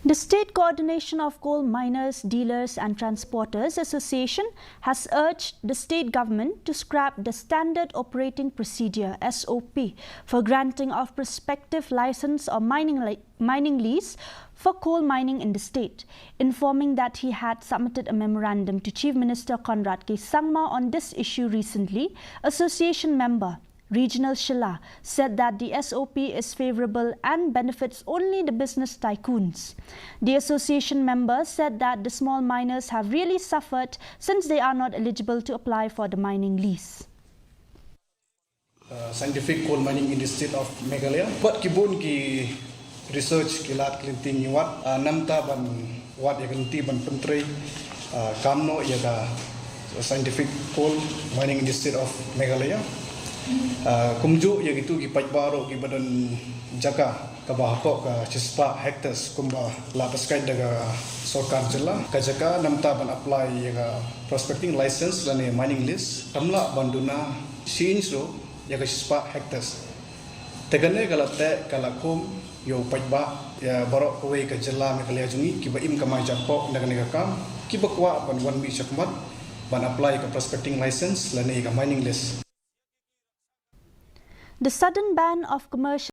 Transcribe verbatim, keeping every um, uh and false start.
The State Coordination of Coal Miners, Dealers and Transporters Association has urged the state government to scrap the Standard Operating Procedure, S O P, for granting of prospective license or mining, li- mining lease for coal mining in the state, informing that he had submitted a memorandum to Chief Minister Conrad K Sangma on this issue recently. Association member Regional Shilla said that the S O P is favorable and benefits only the business tycoons. The association member said that the small miners have really suffered since they are not eligible to apply for the mining lease. Uh, Scientific Coal Mining Institute of Meghalaya. Pat ki bun ki research ki lad ki lynti ngi wad, uh, namta ban wad ïa ka lynti ban pyntrei, uh, kam noh ïa ka Scientific Coal Mining Institute of Meghalaya. Uh, kumjuh ïa kitu ki paidbah ruh kiba don jaka kaba hapoh ka shispah hectares kumba la pynskhem da ka sorkar jylla. Ka jaka namta ban apply ïa ka prospecting license lane mining lease kam lah ban duna shi inch ruh ïa ka shispah hectares. Te kane ka la teh ka la khum ïa u paidbah ïa baroh kawei ka jylla Meghalaya jong ngi kiba im kamai jakpoh na kane ka kam, kiba kwah ban wan mih shakhmat ban apply ka prospecting license lane ka mining lease. The sudden ban of commercial